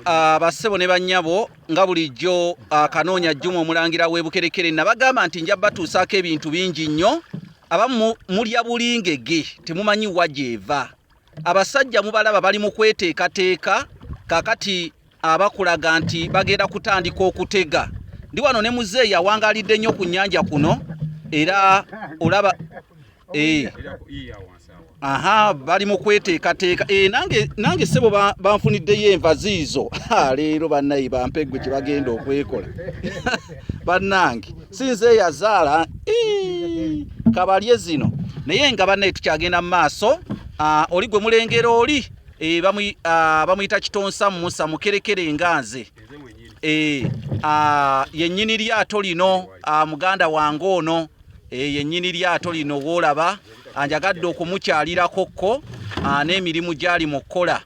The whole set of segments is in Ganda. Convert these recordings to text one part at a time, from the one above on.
Abassebo ne bannyabo, nga bulijjo akanoonya Juma omulangira w'eBukerekere, nabagamba nti nja batuusaako ebintu bingi nnyo. Abamu mulya bulingege, temumanyi wa gyeva. Abasajja mubalaba bali mu kweteekateeka kakati, abakulaga nti bagenda kutandika okutega. Ndi wano ne muzeeyi awangalidde nnyo ku nnyanja kuno, era olaba aha, bali mu kweteekateeka. Nange ssebo banfuniddeyo enva ziizo leero. Bannaye, bampeggwe kye bagenda okwekola. Bannange, sinze eyazaala kabalye zino, naye nga bannaye tukyagenda mu maaso. Oli gwe mulengera oli bamuyita Kitonsa Musa Mukerekere, nga nze yennyini lyato lino. Muganda wange ono yennyini lyato lino woolaba, anjagadde okumukyalirako ko n'emirimu gyali mu kukola.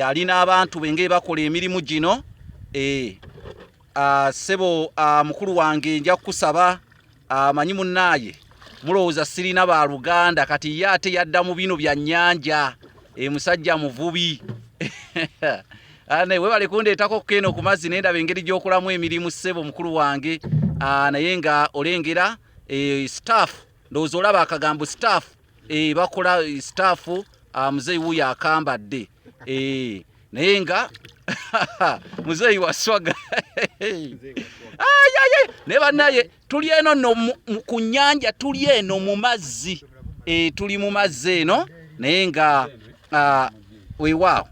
Alina abantu be nga bakola emirimu gino. Ssebo mukulu wange, nja kukusaba. Amanyi munnaaye mulowooza sirina baluganda, kati ye ate yadda mu bino bya nnyanja. Musajja muvubi. Naye webale kundeetako keno ku mazzi nendaba engeri gy'okolamu emirimu, ssebo mukulu wange. Naye nga olengera staff, ndowooza olaba akagambo staff, bakola staff. Muzeeyi wuuyo akambadde, naye nga muzeeyi waswaga. Naye bannaye, tuli eno nno ku nnyanja, tuli eno mu mazzi, tuli mu mazzi eno, naye nga weewaawo.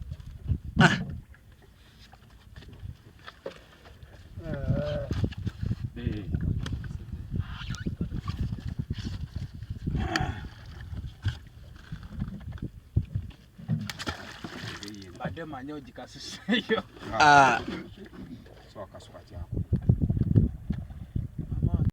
Mbadde manyi ogikasuseeyo. Ah,